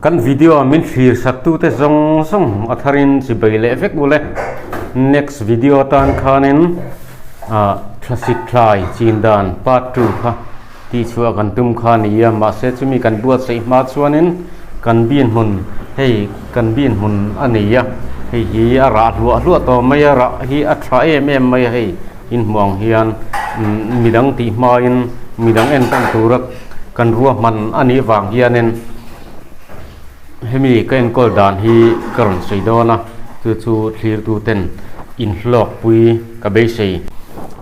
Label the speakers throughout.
Speaker 1: Kan video min thlir sak tute zawng zawng a tharin chibai leh vek ule. Next video atan khanin ah thlasik thlai chin dan part 2 kha tih chhuah kan tum kha a ni a, mahse chumi kan buatsaih hma chuanin kan bin hmun hei kan bin hmun a nei a, hei hi a rah hluah hluah tawh mai a, rah hi a tha em em mai a hei inhmuh ang hian midang tih hmain midang enkawl tura kan ruahman a nih vang hianin hemi ka enkawl dan hi ka rawn sawi dawn a chu chu thlirtu ten inhlawkpui ka beisei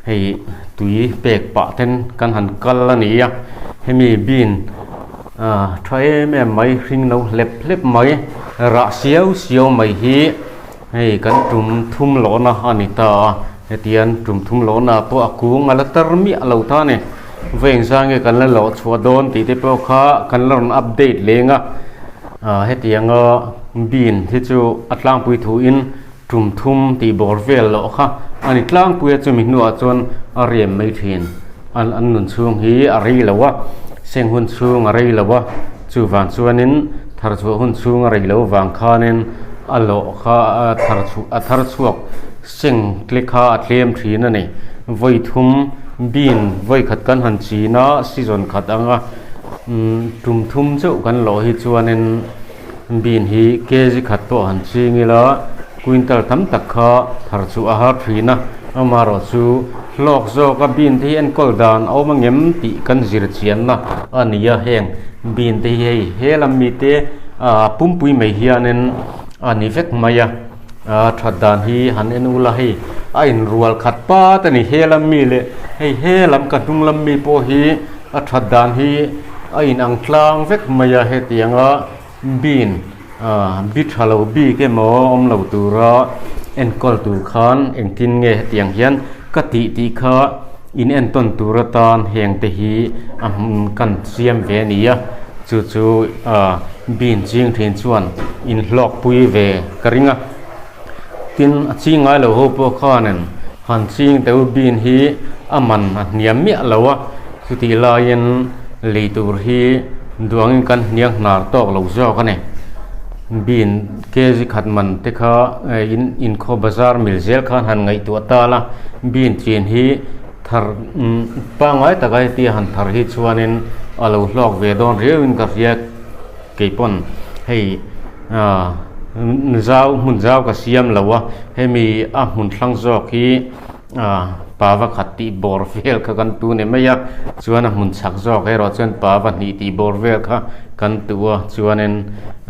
Speaker 1: hei tui pek pah ten kan han kal a ni a hemi bean ah tha em em mai hring no hlep hlep mai rah siau siau mai hi hei kan tum thum lawhna a ni ta a hetiang tum thum lawhna pawh a kung a la tar miah lo ta a ni. Vawi engzah nge kan la lawh chhuah dawn tih te pawh kha kan la rawn update leng a, ah hetianga bin hi chu a tlangpui thuin tum thum tih bawr vel loh kha a ni tlangpui a, chumi hnuah chuan a rem mai thin. An an nun chhung hi a rei lo a, seng hun chhung a rei lo a, chuvang chuanin thar chhuah hun chhung a rei lo vang khanin a lawh kha a thar chhuah a thar chhuak Seng tle kha a tlem thin a ni. Vawi thum bean vawi khat kan han chin a, season khat anga tum thum chauh kan lawh hi chuanin bean hi kg khat pawh han ching ila quintal tam tak kha thar chu a har thin a. Amaherawh chu hlawk zawka bean te hi enkawl dan a awm angem tih kan zir chianna a ni a, heng bean te hi hei he lam mite pumpui mai hianin a ni vek mai a. A that dan hi han en ula hei a inrual khat pat a ni he lam mi leh hei he lam ka hnung lam mi pawh hi a that dan hi a inang tlang vek mai a hetianga bean ah bi tha lo bik emaw awm lo tura enkawl tur khan engtin nge hetiang hian ka tih tih kha in entawn tur atan heng te hi a hmun kan siam ve a ni a chu chu ah bean ching thin chuan inhlawk pui ve ka ring a tin a ching ngai lo ho pawh khanin han ching teuh bean hi a man a hniam miah lo a chutih laiin lei tur hi duangin kan hniang hnar tawk lo zawk a ni bean kg khat man te kha in inkhaw bazar mil zel khan han ngaihtuah ta la bean chin hi thar pangngai taka hetia han thar hi chuanin a lo hlawk ve dawn riauin ka hria keipawn hei ah zau hmun zau ka siam lo a hemi a hmun thlang zawk hi ah pava khat tih bawr vel kha kan tu ni mai a chuan a hmun chak zawk erawh chuan pava hnih tih bawr vel kha kan tu a chuanin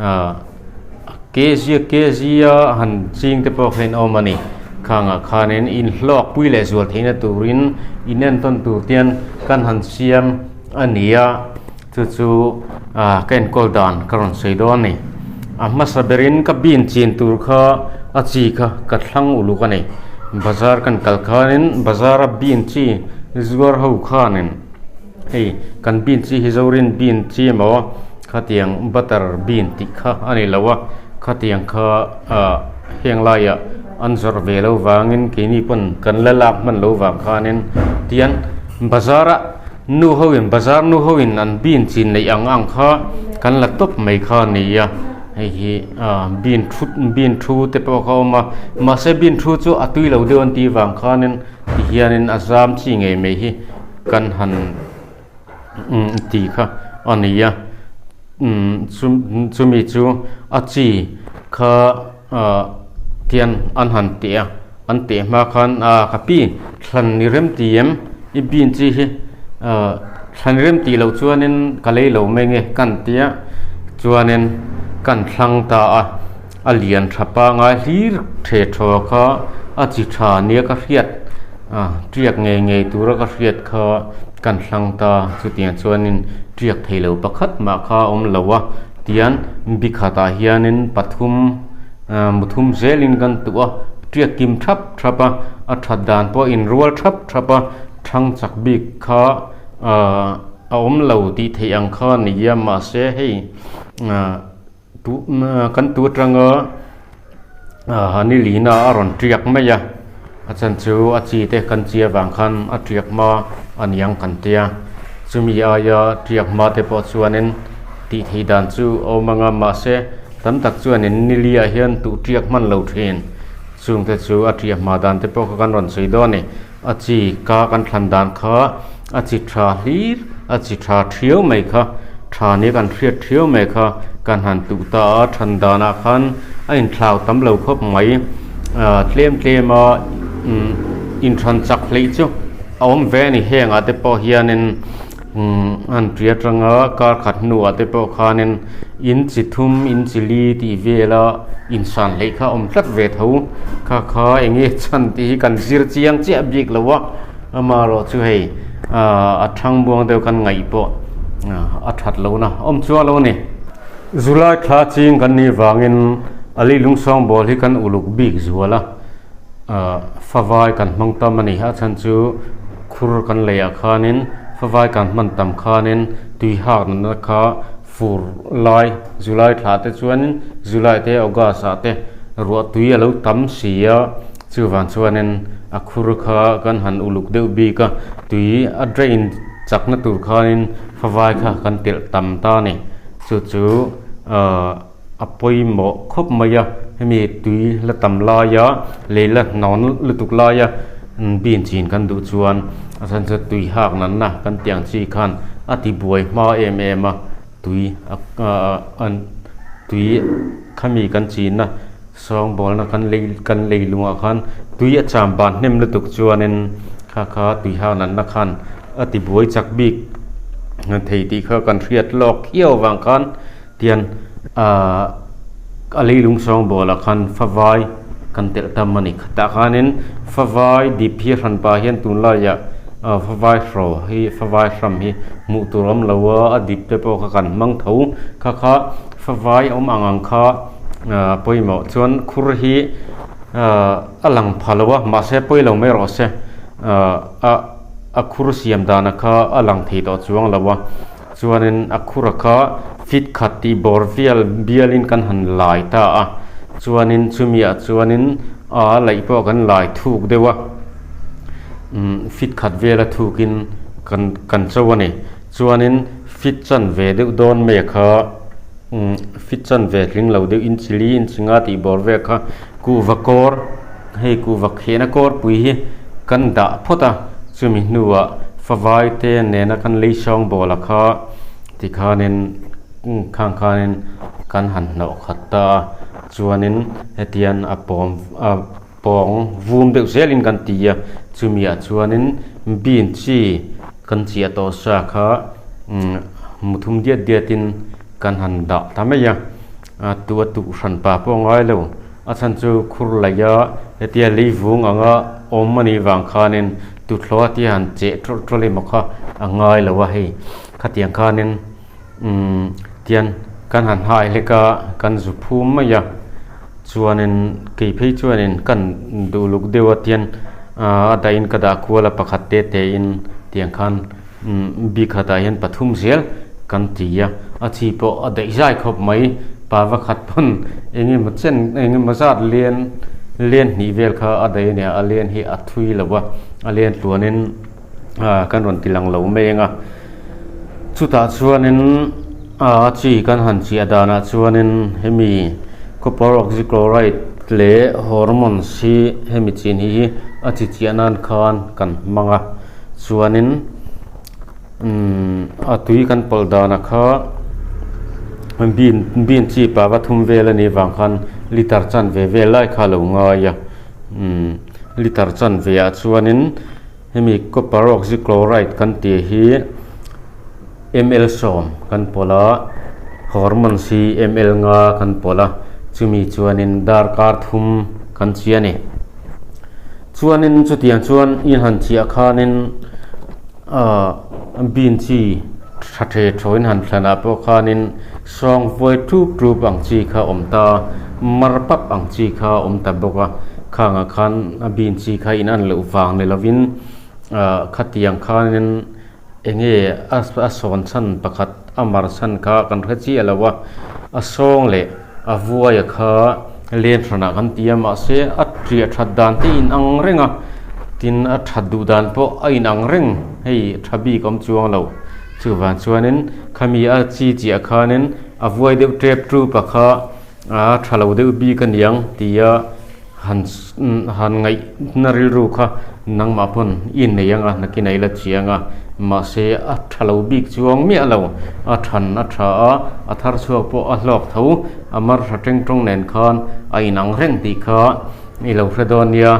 Speaker 1: ah kg kg a han ching te pawh kha in awm a ni khangah khanin inhlawk pui leh zual theihna turin inentawn tur te hian kan han siam a ni a. Chu chu ah ka enkawl dan ka rawn sawi dawn a ni. A hmasa berin ka bean chin tur kha a chi kha ka thlang uluk a ni. Bazar kan kal khanin bazar a bean chi zuar ho khanin hei kan bean chi hi Zorin bean chi emaw khatiang butter bean tih kha a ni lo a, khatiang kha ah heng laiah an zawrh ve lo vangin keini pawn kan la lak hman lo vang khanin tian bazar a. Nu ho in bazar nu ho in an bean chin neih ang ang kha kan la tawp mai kha a ni a hei hi ah bean thut bean thu te pawh kha a awm a mahse bean thu chu a tui lo deuh an tih vang khanin ti hianin a zam chi ngei mai hi kan han umm ti kha a ni a umm chumi chu a chi kha ah tian an han teh a an teh hma khan ah ka pi thlan ni rem ti em i bean chi hi ah thlan rem tih loh chuanin ka lei lo mai nge kan tia chuanin kan thlang ta a a lian tha pangai hlir the thaw kha a chi tha nia ka hriat ah tiak ngei ngei tura ka hriat kha kan thlang ta chutiang chuanin tiak theilo pakhat mah kha a awm lo a. Tian bi khatah hianin pathum muthum zelin kan tuh a, tiak kim thap thap a, a that dan pawh a inrual thap thap a, thang chak bik kha ahh a awm lo tih theih ang kha a ni a, mahse hei ahh tu kan tu atanga ahh ni lina a rawn tiak mai a, a chan chu a chi te kan chi avang khan a tiak hma a niang kan tia, chumi aia tiak hma te pawh chuanin. Tih theih dan chu a awm ang a, mahse tam tak chuanin niliah hian tuh tiak hman lo thin. Chungte chu a tiah hma dan te pawh kha kan rawn sawi dawn a ni. A chi ka kan thlan dan kha a chi tha hlir, a chi tha thiau mai kha, tha nia kan hriat thiau mai kha kan han tuh ta a, than danah khan a inthlau tam lo khawp mai. Tlem tlema inthlan chak hleih chu a awm ve a ni. Hengah te pawh hianin An ṭi aṭanga kar khat hnuah te pawh khanin in chi thum, in chi li tih vela insan hleih kha a awm tlat ve tho. Kha kha eng nge chhan tih hi kan zir chiang chiah bik lo a, amaherawh chu hei a ṭhang buang deuh kan ngaih pawh a ṭhat lohna a awm chuang lo a ni. Zulai thla ching kan nih vangin a leilung sawngbawl hi kan uluk bik zual a. Favai kan hmang tam a ni. A chhan chu khur kan leiah khanin favai kan hman tam khanin tui hak nana kha fur lai July thla te chuanin July te August ah te ruah tui a lo tam si a, chuvang chuanin a khur kha kan han uluk deuh bik a, tui a drain chakna tur khanin favai kha kan telh tam ta a ni. Chu chu ahh. A pawimawh khawp mai a, hemi tui la tam laia lei la hnawn lutuk laia bean chin kan duh chuan a chhan chu tui hak natna kan tih ang chi khan a ti buai hma em em a, tui tui khami kan chinna sawngbawlna kan lei kan lei lungah khan tui a cham ban hnem lutuk chuanin kha kha tui hak natna khan a ti buai chak bik thei tih kha kan hriat lawk hiau avang khan. Tian ahh a leilung sawngbawl ah khan favai kan telh tam a ni. Khatah khanin favai dip hi hran pah hian tunlaiah ah favai hraw hi favai hram hi hmuh tur a awm lo a, a dip te pawh kha kan hmang tho. Kha kha favai awm ang ang kha ah pawimawh chuan khur hi ah a lang pha lo a, mahse pawi lo mai rawh se ah a khur siam dana kha a lang thei tawh chuang lo a. Chuanin a khura kha fit khat tih bawr vial bialin kan han lai ta a, chuanin chumiah chuanin a laih pawh kan lai thuk deuh a, umm fit khat vela thukin kan kan cho a ni. Chuanin fit chan ve deuh dawn mai a kha umm fit chan ve tling lo deuh inchi li inchi nga tih bawr vel kha kuhva kawr hei kuhva khehna kawr pui hi kan dah phawt a, chumi hnuah favai te nena kan lei sawng bawl a kha tikhanin khang khanin kan han hnawh khat ta a, chuanin hetian a pawm a pawng vum deuh zelin kan ti a, chumi ah chuanin bean chi kan chiah tawh sa kha mu thum diat diatin kan han dah ta mai a, tu a tuh hran pa pawh a ngai lo. A chhan chu khur laih a, hetia lei vung anga awm a nih vang khanin tuthlawh a tia han cheh tawlh tawlh emaw kha a ngai lo a hei. Khatiang khanin umm tian kan han hai hlek a, kan zu phum mai a, chuanin kei phei chuanin kan duh luk deuh a tian a dahin ka dah kual a pakhat te te in tiang khan umm bik khatah hian pathum zel kan ti a, a chi pawh a daih zai khawp mai, pa va khat pawn eng emaw chen eng emaw zat lian lian hnih vel kha a daih a nia, a lian hi a thui lo a, a lian tluanin ah kan rawn ti lang lo mai ang a, chutah chuanin a chi kan han chiah danah chuanin hemi copper oxychloride leh hormones hi hemi chin hi a chi chiah nan khan kan hmang a. Chuanin umm a tui kan pawlh danah kha bean bean chi pava thum vel a nih vang khan liter chanve vel lai kha a lo ngai a umm liter chanve ah chuanin hemi copper oxychloride kan tih hi ml sawm kan pawlh a hormones hi ml nga kan pawlh a chumi chuanin darkar thum kan chi a ni. Chuanin chutiang chuan in han chiah khanin ahh bean chi tha the thaw in han thlanah pawh khanin sawng vuai tup tup ang chi kha a awm ta mar pap ang chi kha a awm ta bawk a, khangah khan a bean chi kha in an loh vang ni lovin ahh khatiang khanin eng nge a sawn chhan pakhat a mar chhan kha kan hre chiah lo a, a sawng leh a vuaia kha len hranah kan ti a mahse a ṭiah ṭhat dan te in ang reng a tin a ṭhat duh dan pawh a in ang reng hei ṭha bik awm chuang lo Chuvang chuanin khami a chi chiah khanin a vuai deuh tep tup a kha a tha lo deuh bik a niang tia han han ngaihna rilru kha nangmah pawn i nei anga nakin a ila chiang a mahse a tha lo bik chuang miah lo a than a tha a a thar chhuak pawh a hlawk tho a mar tha teng tawng nen khan a inang reng tih kha i lo hre dawn nia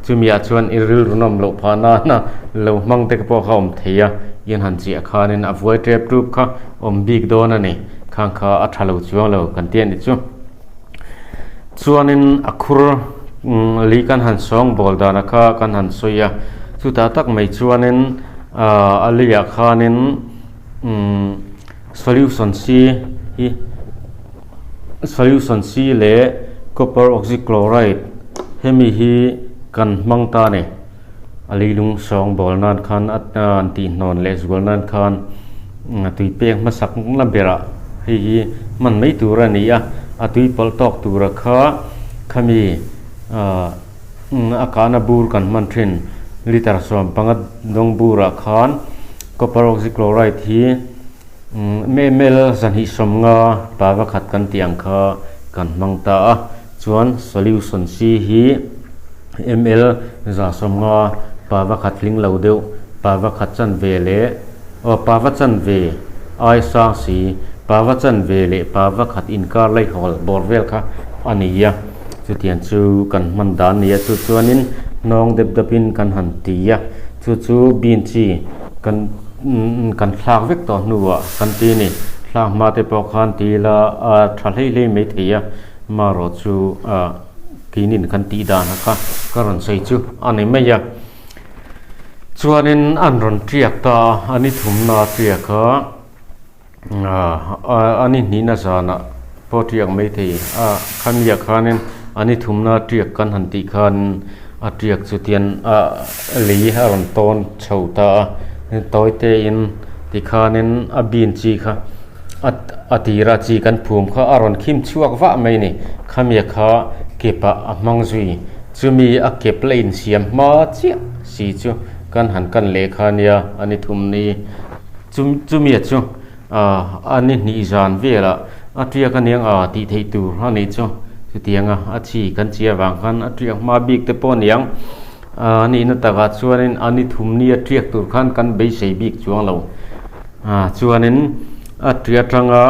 Speaker 1: chumi ah chuan i rilru nawm loh phah nana lo hmang te pawh kha awm thei a in han chiah khanin a vuai tep tup kha awm bik dawn a ni khang kha a tha lo chuang lo kan ti a nih chu. Chuanin a khur li kan han sawng bawl dana kha kan han sawi a, chutah tak mai chuanin a leiah khanin solution C hi solution C leh copper oxychloride hemi hi kan hmang ta a ni. A leilung sawng bawl nan khan a an tihhnawn leh zual nan khan tui pek hmasak la berah hei hi hman mai tur a ni a, a tui pawlh tawk tura kha khami ah a kahna bur kan hman thin litre 15 dawng burah khan copper oxychloride hi ml 250 pava khat kan tih ang kha kan hmang ta a chuan solution C hi. Ml 150 pava khat hling lo deuh, pava khat chanve leh aw pava chanve ai sang si, pava chanve leh pava khat inkar laihawl bawr vel kha a ni a. Chutiang chu kan hman dan a ni a, chu chuanin hnawng dep depin kan han ti a, chu chu bean chi kan kan thlak vek tawh hnuah kan ti a ni. Thlak hma te pawh khan ti ila a tha hlei hlei mai thei a, marawh chu ah. Keinin kan tih dan a kha ka rawn sawi chu a ni mai a. Chuanin an rawn tiak ta a, a ni thumna a tiak a, a ni hnihna zanah pawh tiak mai thei a, khamiah khanin a ni thumna tiak kan han tih khan a tiak chu tian a lei a rawn tawn chho ta a, tawi tein tikhanin a bin chi kha. A tira chi kan phum kha a rawn khim chhuak vah mai ni. Khamia kha kepah a hmang zui. Chumi a kep la insiam hma chiah si chu kan han kan leh kha nia a ni thum ni. Chumia chu a ni hnih zan velah a tiak aniang a tih theih tur a nih chu. Chutianga a chi kan chi avang khan a tiak hma bik te pawh aniang. A nihna takah chuanin a ni thum ni a tiak tur khan kan beisei bik chuang lo. Chuanin a ṭi aṭanga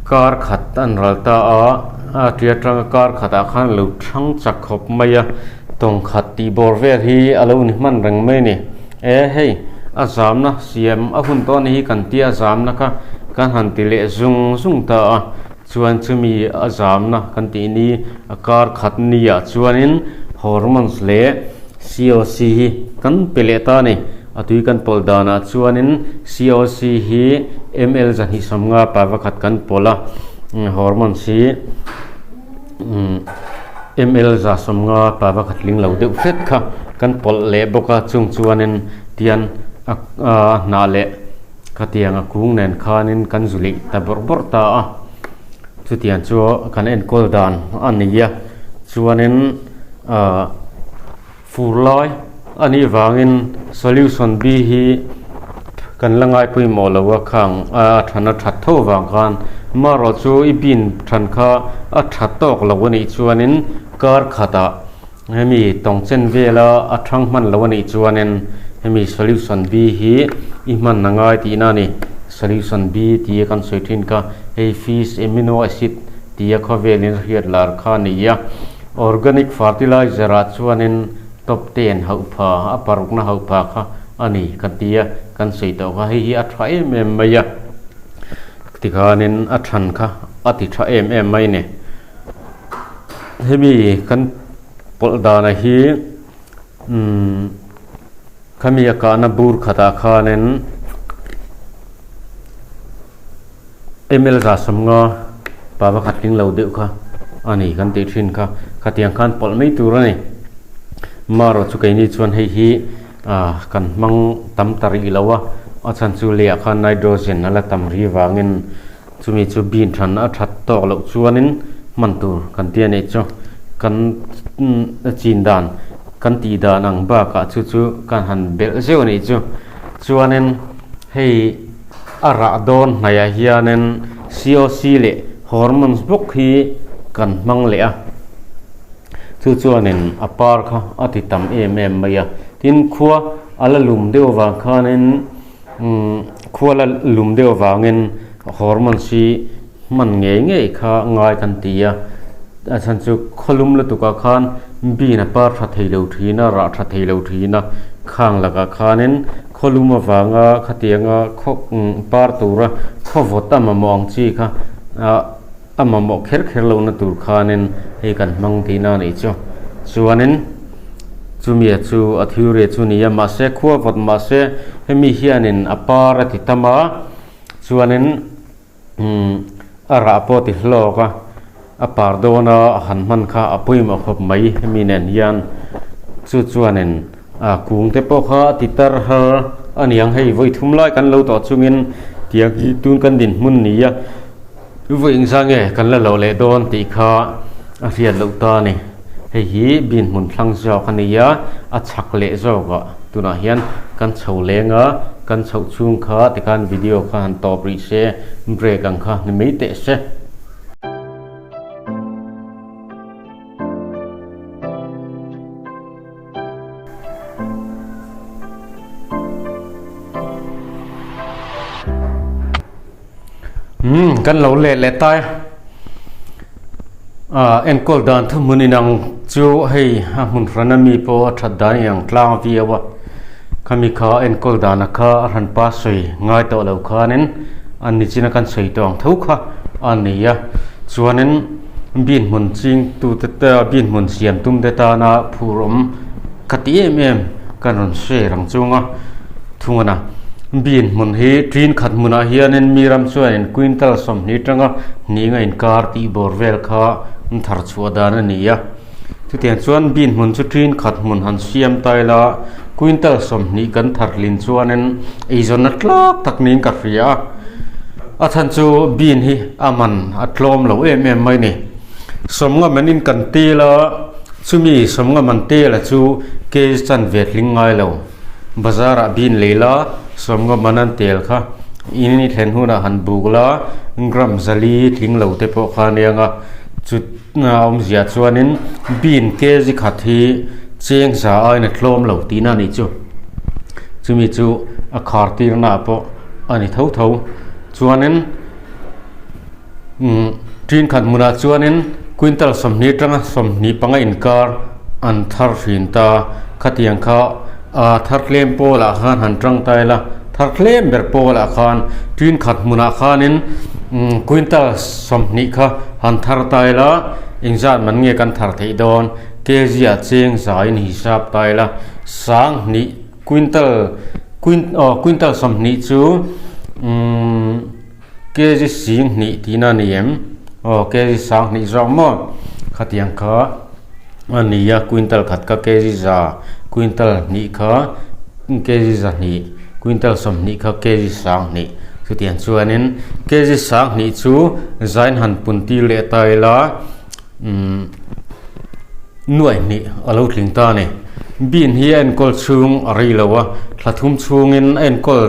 Speaker 1: kar khat an ral ta a, a ṭi aṭanga kar khatah khan a lo ṭhang chak khawp mai a, tawng khat tih bawr vel hi a lo ni hman reng mai a ni. E hei, a zamna siam a hun tawh a ni hi kan tia a zamna kha kan han ti leh zung zung ta a, chuan chumi a zamna kan tih ni a kar khat niah chuanin hormones leh COC hi kan pe leh ta a ni. A tui kan pawlh danah chuanin COC hi ml 250 pa vakhat kan pawlh a, hormones hi ml 150 pa vakhat tling lo deuh hret kha kan pawlh leh bawk a, chung chuanin tian a hnah leh khatiang a kung nen khanin kan zu leh ta bawrh bawrh ta a, chutiang chu kan enkawl dan a ni a, chuanin ahh. Fur lai a nih vangin solution B hi kan la ngai pawimawh lo a khang a than a that tho vang khan marawh chu i bin than kha a tha tawk lo a nih chuanin kar khatah hemi tawng chen vela a thang hman lo a nih chuanin hemi solution B hi i hman a ngai tihna a ni. Solution B tia kan sawi thin kha hei fish amino acid tia khawvelin hriat lar kha a ni a. Organic fertilizer ah chuanin top ten hauh pha a parukna hauh pha kha a ni ka ti a, kan sawi tawh kha hei hi a tha em em mai a, tikhanin a than kha a ti tha em em mai a ni. Hemi kan pawlh dana hi umm khami a kahna bur khatah khanin ml 150 pa pakhat tling lo deuh kha a ni kan tih thin kha khatiang khan pawlh mai tur a ni marawh chu keini chuan hei hi ah kan hmang tam ta rih lo a a chhan chu lehah khan nitrogen a la tam ri vangin chumi chu bin than a that tawk loh chuanin hman tur kan ti a nih chu kan chin dan kan tih dan ang bakah chu chu kan han belh zeuh a nih chu chuanin. Hei a rah dawn hnaihah hianin COC leh hormones bawk hi kan hmang leh a, chu chuanin a par kha a ti tam em em mai a. Tin, khua a la lum deuh avang khanin umm khua la lum deuh avangin hormones hi hman ngei ngei kha ngai kan ti a, a chhan chu khaw lum lutukah khan bean a par tha thei lo thin a, rah tha thei lo thin a, khang lakah khanin khaw lum avanga khatianga khaw par tura khaw vawt a mamawh ang chi kha ah a mamawh kher kher lohna tur khanin hei kan hmang tihna a nih chu. Chuanin chumia chu a theory chu a ni a, mahse khua vawt mahse hemi hianin a par a ti tam a, chuanin Umm a rah pawh ti hlawk a, a par dawn a han hman kha a pawimawh khawp mai hemi nen hian chu chuanin a kung te pawh kha a ti tar har a niang hei vawi thum lai kan lo tawh chungin tiang hi tun kan dinhmun ni a vawi engzah nge kan la lo leh dawn tih kha a hriat loh ta a ni hei hi bin hmun thlang zawk a ni a a chhak leh zawk ah. Tunah hian kan chho leng a, kan chhoh chhung kha tikhan video kha han tawp rih se, break ang kha ni mai teh se. Umm kan lo leh leh tai a enkawl dan thu hmun inang chu hei a hmun hran ami pawh a that dan inang tlang viau a khami kha enkawl dana kha a hran pa sawi ngai tawh lo khanin a nichina kan sawi tawh ang tho kha a ni a chuanin bin hmun ching tute te bin hmun siam tum te tana phur awm ka ti em em kan rawn share ang chunga thung a na. Bin hmun hi tin khat hmunah hianin mi ram chuanin quintal 20 tanga hninga inkar tih bawr vel kha an thar chhuah dan a ni a. Chutiang chuan bin hmun chu tin khat hmun han siam ta ila quintal 20 kan thar hlin chuanin eizawnna tlak tak niin ka hria a. A chhan chu bin hi a man a tlawm lo em em mai ni. Sawmnga manin kan tel a, chumi sawmnga man tela chu kg chanve tling ngai lo. Bazar ah bin lei la, sawmnga man an tel kha in i thlen hunah han buk la, gram zali tling lo te pawh kha ania nga, chu a awmzia chuanin bin kg khat hi cheng za aiin a tlawm lo tihna a nih chu. Chumi chu a khar tirna ah pawh a ni tho tho. Chuanin umm tin khat hmunah chuanin quintal 20 atanga 25 inkar an thar thin ta khatiang kha ah thar tlem pawlah khan han tang ta ila thar tlem ber pawlah khan tin khat hmunah khanin umm quintal 20 kha han thar ta ila engzat man nge kan thar theih dawn kg ah cheng zaiin hisap ta ila sanghnih quintal aw quintal 20 chu umm. Kg 20 tihna a ni em? Aw kg 20 zawk maw? Khatiang kha a ni a, quintal khat kha kg za, quintal hnih kha kg 200, quintal 20 kha kg 20. Chutiang chuanin kg 20 chu zain han pun tir leh ta ila umm nuaih hnih a lo tling ta a ni. Bean hi a enkawl chhung a rei lo a, thla thum chhungin a enkawl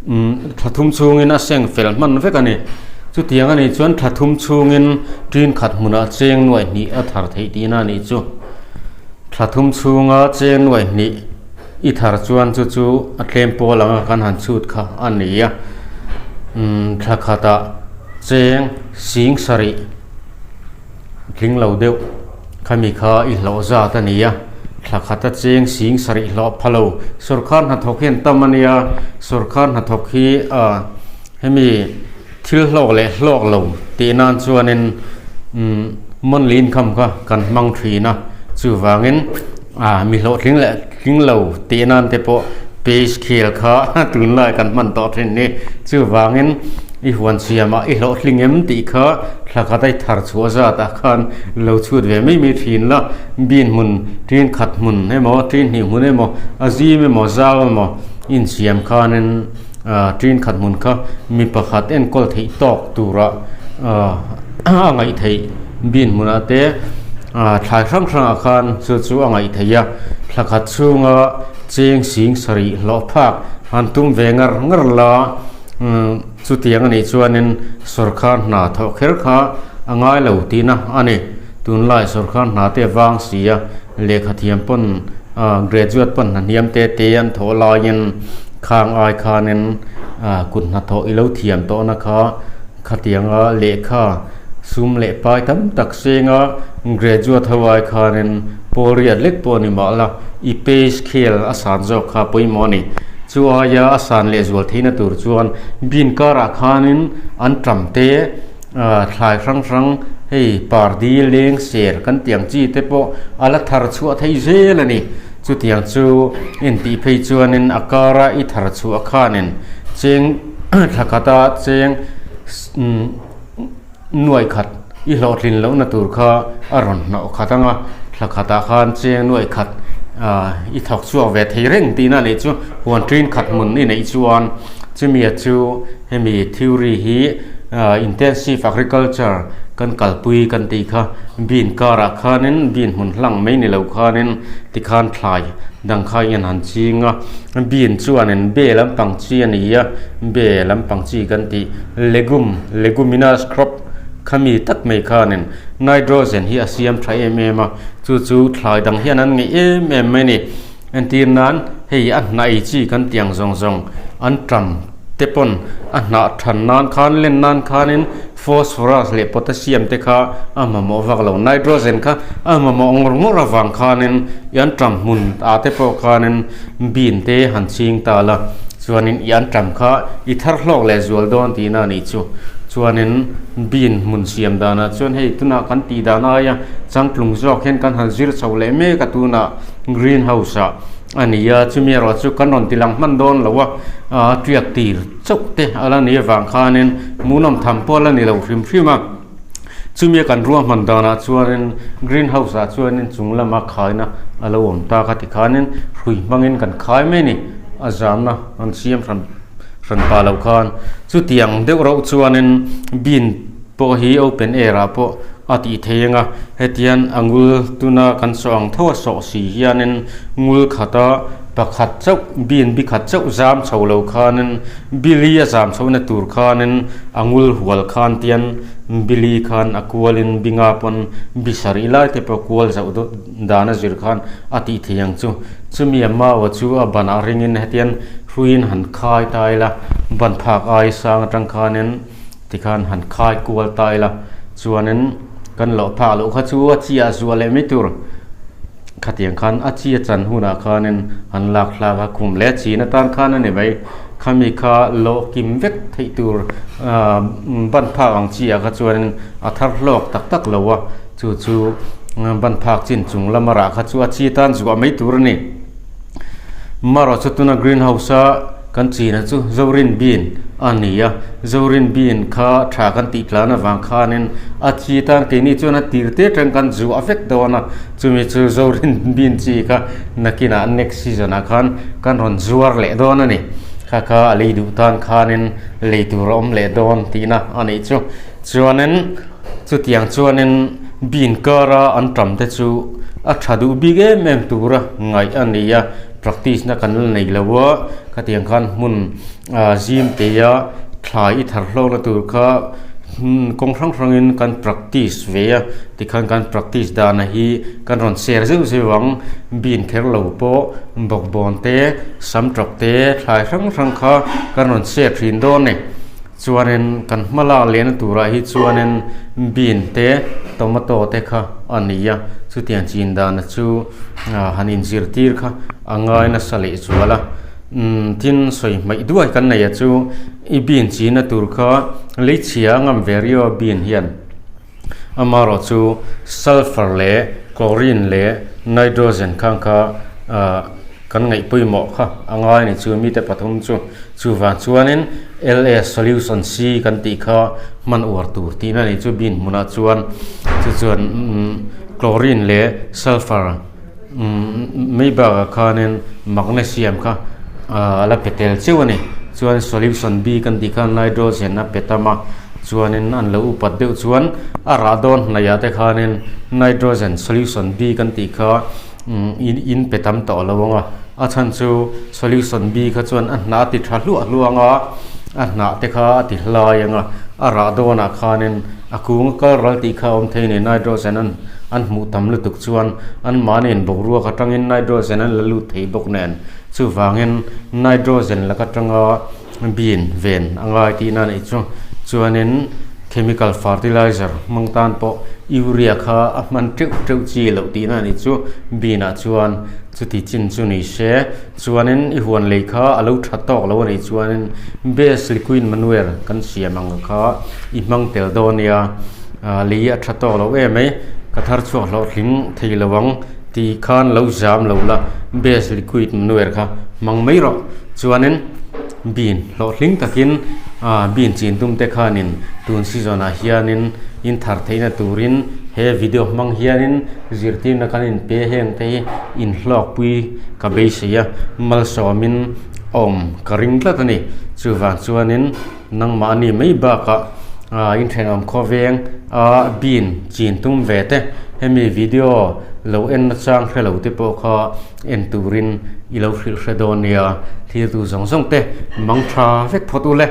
Speaker 1: umm thla thum chhungin a seng fel hman vek a ni. Chutiang a nih chuan thla thum chhungin tin khat hmunah cheng nuaih hnih a thar theih tihna a nih chu. Thla thum chhunga cheng nuaih hnih i thar chuan chu chu a tlem pawl anga kan han chhut kha a ni a. Umm thla khatah cheng sing sarih. Tling lo deuh khami kha i hlawh zat a ni a, thla khat a cheng sing sarih hlawh pha lo. Sorkar hnathawk hi an tam a nia, sorkar hnathawk hi ah hemi thil hlawk leh hlawk lo tih nan chuanin umm monthly income kha kan hmang thin a, chuvangin ah mi hlawhtling leh tling lo tih nan te pawh pay scale kha tunlai kan hman tawh thin ni, chuvangin i huan siamah i hlawhtling em tih kha. Thla khat a i thar chhuah zat ah khan lo chhut ve mai mai thin la, bin hmun tin khat hmun emaw tin hnih hmun emaw a zim emaw zau emaw insiam khanin ah tin khat hmun kha mi pakhat enkawl theih tawk tura ah a ngaih theih bin hmunah te ah thlai hrang hrangah khan chu chu a ngaih theih a, thla khat chhunga. Cheng sing sarih hlawh phak han tum ve ngar ngar la, chutiang a nih chuanin sawrkar hna thawh kher kha a ngai lo tihna a ni. Tunlai sawrkar hna te vang si a, lehkha thiam pawn graduate pawn hna hniam te te an thawh laiin khang ai khanin kut hnathawh i lo thiam tawhna kha khatianga lehkha sum leh pai tam tak senga graduate ho ai khanin pawl riat lek pawh a ni mah la, i pay scale a san zawk kha pawimawh a ni. Chu aia a san leh zual theihna tur chuan bin karah khanin an ṭam te, thlai hrang hrang hei pardi leng ser kan tih ang chi te pawh a la thar chhuah thei zel a ni. Chutiang chu intih phei chuanin a kara i thar chhuah khanin cheng thla khata cheng nuaih khat i hlawhtlin lohna tur kha a rawn hnawh khat ang a, thla khatah khan cheng nuaih khat i thawk chhuak ve thei reng tihna a nih chu huan ṭin khat hmun i neih chuan chumia chu hemi theory hi intensive agriculture kan kalpui kan tih kha bean karah khanin bean hmun hlang mai ni lo khanin tikhan thlai dang kha in han ching a bean chuanin be lampang chi a ni a be lampang chi kan tih. Legume, leguminous crop, khami tak mai khanin nitrogen hi a siam tha em em a, chu chu thlai dang hian an ngeih em em mai a ni. Entir nan hei a hnah ei chi kan tiang zawng zawng an tam te pawn a hnah than nan khan len nan khanin phosphorus leh potassium te kha a mamawh vak lo. Nitrogen kha a mamawh ngawr ngawr avang khanin i an tam hmun ah te pawh khanin bean te han ching ta la. Chuanin i an ṭam kha i thar hlawk leh zual dawn tihna a nih chu. Chuanin bean hmun siam danah chuan hei tunah kan tih dan aia changtlung zawk hian kan han zir chho leh mek a tunah green house ah a ni a, chumi erawh chu kan rawn ti lang hman dawn lo a, a tiak tir chauh te a la nih avang khanin hmuhnawm tham pawh a la ni lo hrim hrim a. Chumi a kan ruahman danah chuanin green house ah chuanin chung lama khaina a lo awm ta kha tikhanin hrui hmangin kan khai mai a ni. A zamna an siam hran hran pah loh khan chutiang deuh rauh chuanin bean pawh hi open air ah pawh a tih thei ang a hetian a ngul tuna kan sawh ang tho a sawh si hianin ngul khata pakhat chauh bean bi khat chauh zam chho lo khanin bili a zam chhohna tur khanin a ngul hual khan tian bili khan a kualin binga pawn bi sarih lai te pawh kual zauh dan a zir khan a tih thei ang chu. Chumi a mau chu a banah ringin hetian hruiin han khai ta ila, ban phak ai sang atang khanin tikhan han khai kual ta ila, chuanin kan loh phak loh kha chu a chi ah zuah leh mai tur. Khatiang khan a chi a chan hunah khanin han lak thlak a, khum leh a chin atan khan a ni mai. Khami kha lawh kim vek theih tur ban phak ang chi ah kha chuanin a thar hlawk tak tak lo a. Chu chu ban phak chin chung lama rah kha chu a chi tan zuah mai tur a ni. Marawh chu tuna green house a kan china chu Zorin bean a ni a, Zorin bean kha tha kan tih tlan avang khanin a chi tan keini chuan a tir te atang kan zuah vek dawn a, chumi chu Zorin bean chi kha nakinah next season ah khan kan rawn zuar leh dawn a ni. Kha kha a lei duh tan khanin lei tur a awm leh dawn tihna a nih chu. Chuanin. Chutiang chuanin bean kara an tam te chu a tha duh bik em em tura ngaih a ni a, practice na kan la nei lo a, khatiang khan hmun zim teia thlai i thar hlawkna tur kha kawng hrang hrangin kan practice ve a, tikhan kan practice dana hi kan rawn share zeuh zeuh ang, bean kher lo pawh bawkbawn te sam tawk te thlai hrang hrang kha kan rawn share thin dawn a ni. Chuanin kan hma lak lehna turah hi chuanin bean te tomato te kha a ni a, chutiang chin dana chu han inzirtir kha a ngai nasa leh zual a. Tin sawi hmaih duai kan nei a chu i bean china tur kha leichhia a ngam ve riau a bean hian. Amaherawh chu sulphur leh chlorine leh nitrogen khang kha kan ngaih pawimawh kha a ngai a ni chu mite pathum chu. Chuvang chuanin LS solution C kan tih kha hman uar tur tihna a ni chu bean hmunah chuan chu chuan chlorine leh sulphur mai bakah khanin magnesium kha a la pe tel cheu a ni. Chuan solution B kan tih khan nitrogen a pe tam a. Chuanin an lo upat deuh chuan a rah dawn hnaihah te khanin nitrogen solution B kan tih kha in pe tam tawh lo ang a. A chhan chu solution B kha chuan a hnah a ti tha hluah hluah ang a, a hnah te kha a ti hlai ang a, a rah dawnah khanin a kung a kal ral tih kha a awm thei a ni. Nitrogen an an hmuh tam lutuk chuan anmahniin boruak atangin nitrogen an la lut thei bawk nen. Chuvangin nitrogen laka atanga bean ven a ngai tihna a nih chu. Chuanin chemical fertilizer hmang tan pawh urea kha a hman teuh teuh chi loh tihna a nih chu. Bean ah chuan chuti chin chu ni se. Chuanin i huan lei kha a lo tha tawk lo a nih chuanin base liquid manure kan siam ang kha i hmang tel dawn nia. Lei a tha tawk lo em mai ka thar chhuak hlawhtling thei lo ang tih khan lo zam lo la base liquid manure kha hmang mai rawh. Chuanin bean hlawhtling takin ah bean chin tum te khanin tun season ah hianin in thar theihna turin he video hmang hianin zirtirna kan inpe heng te hi inhlawkpui ka beisei a malsawmin awm ka ring tlat a ni. Chuvang chuanin nangmahni mai bakah ah inthenawm khawveng a bean chin tum ve te hemi video lo en nachang hrelo te pawh kha En turin i lo hrilh hre dawn nia, thiltu zawng zawng te mang tha vek phawt u le.